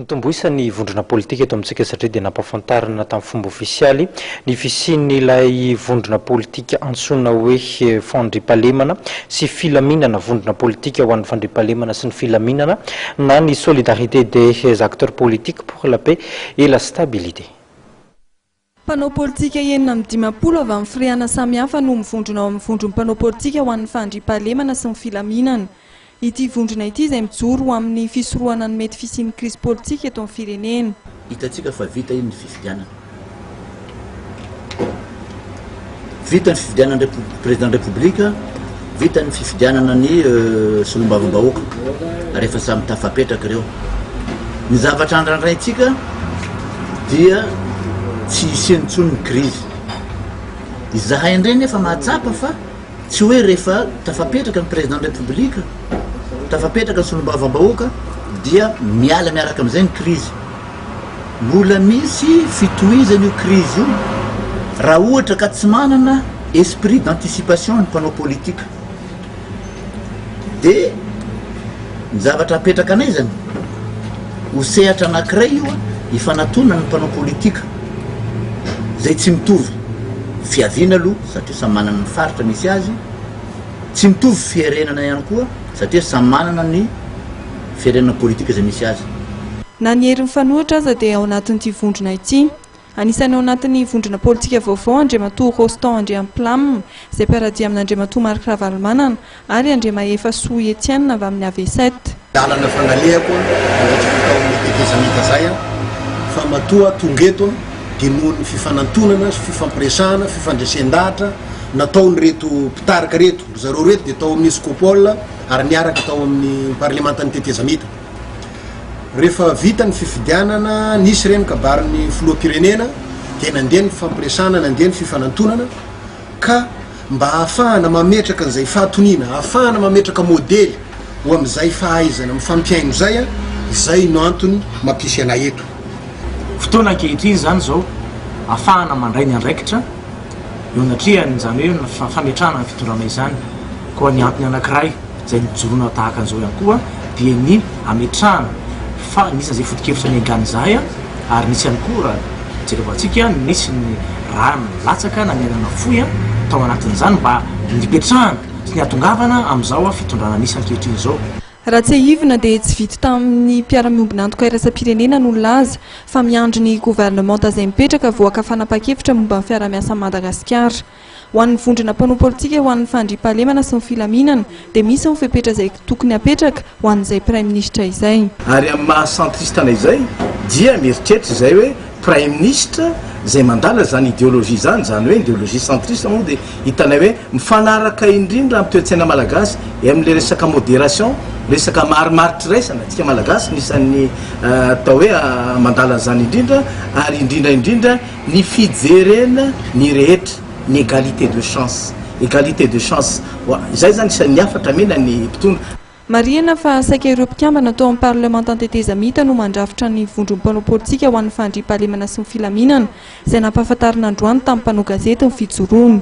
Nitombo isa ny vondrona politika eto amintsika satria dia nampahafantarina tamin'ny fomba ofisialy ny fisian'ilay vondrona politika antsoina hoe Fandriampahalemana sy Filaminana, Vondrona politika ho an'ny fandriampahalemana sy ny filaminana na ny Solidarité des acteurs politiques pour la paix et la stabilité. Mpanao politika 56 avy amin'ny firehana samihafa no mivondrona ao amin'ny Vondron'ny mpanao politika ho an'ny fandriampahalemana sy ny filaminana. Ity vondrona ity izay mijoro ho amin'ny fisorohana ny mety fisian'ny krizy politika eto amin'ny firenena. Hitantsika fa vita iny ny fifidianana. Vita ny fifidianana président Repoblika, vita ny fifidianana ny solombavambahoaka ary efa samy tafapetraka ireo. Ny zavatra andrandraintsika dia tsy hisiany intsony ny krizy. Izahay indray nefa mahatsapa fa tsy hoe rehefa tafapetraka ny président République, tafapetraka ny solombavambahoaka dia miala miaraka amin'izay ny krizy. Mbola misy fitohizana io krizy io raha ohatra ka tsy manana esprit d'anticipation ny mpanao politika. Dia ny zavatra apetraka anay zany, ho sehatra anankiray io ifanatonan'ny mpanao politika izay tsy mitovy fiaviana aloha satria samy manana ny faritra misy azy, tsy mitovy fiherenana ihany koa satria samy manana ny fiherenana politika izay misy azy. Na ny hery mifanohitra aza dia ao anatin'ity vondrona ity. Anisan'ny ao anatin'ny vondrona politika vaovao Andriamatoa Rostand Andriampilamina, izay mpiara-dia amin'Andriamatoa Marc Ravalomanana, ary Andriamahefa Soa Etienne avy amin'ny AV7. Lalana efa nalehako nandritra ny taon'ny tetezamita zay fa matoa tonga eto dia noho ny fifanantonana sy fifampiresahana, fifandresen-dahatra nataon'ireto mpitarika ireto. Ry zareo ireto dia tao amin'ny Escopol ary niaraka tao amin'ny parlemantan'ny tetezamita. Rehefa vita ny fifidianana, nisy ireny kabarin'ny filoham-pirenena dia nandeha ny fifampiresahana, nandeha ny fifanantonana ka mba hahafahana mametraka an'izay fahatoniana, hahafahana mametraka modely ho amin'izay fahaizana mifampihaino izay, izay no antony mampisy anay eto. Fotoana ankehitriny izany izao ahafahana mandray ny andraikitra eo anatrehan'izany hoe fametrahana ny fitondrana izany. Koa ny antony anankiray izay nijoroana tahaka an'izao ihany koa dia ny hametrahana fa anisan'izay foto-kevitra niaingàna izahay ary nisy ihany koa raha jerevantsika nisy ny rà nilatsaka na ny aina nafoy tao anatin'izany mba nipetrahana sy nihatongavana amin'izao fitondrana misy ankehitriny izao. Raha tsiahivina dia tsy vitsy tamin'ny mpiara-miombon'antoka iraisam-pirenena no nilaza fa miandry ny governemanta izay mipetraka vao haka fanapahan-kevitra momba ny fiaraha-miasa amin'i Madagasikara. Ho an'ny vondrona mpanao politika ho an'ny fandriampahalemana sy ny filaminana dia misy ny fepetra izay tokony hapetraka ho an'izay praiminisitra izay. Ary amin'ny maha centriste anay izay dia mieritreritra izay hoe praiminisitra izay mandala izany ideologie izany, izany hoe ideologie centriste moa dia hitanay hoe mifanaraka indrindra amin'ny toe-tsaina malagasy e amin'ilay resaka moderation, resaka marimaritra iraisana, antsika malagasy no isan'ny atao hoe mandala an'izany indrindra ary indrindra indrindra Ny fijerena ny rehetra, ny égalité de chance, égalité de chance, izay izany isan'ny hafatra amena ny mpitondra. Marihina fa saika ireo mpikambana tao amin'ny parlemantan-tetezamita no mandrafitra ny vondron'ny mpanao politika ho an'ny fandriampahalemana sy ny filaminana, izay nampahafantarina androany tamin'ny mpanao gazety ny fijoroany.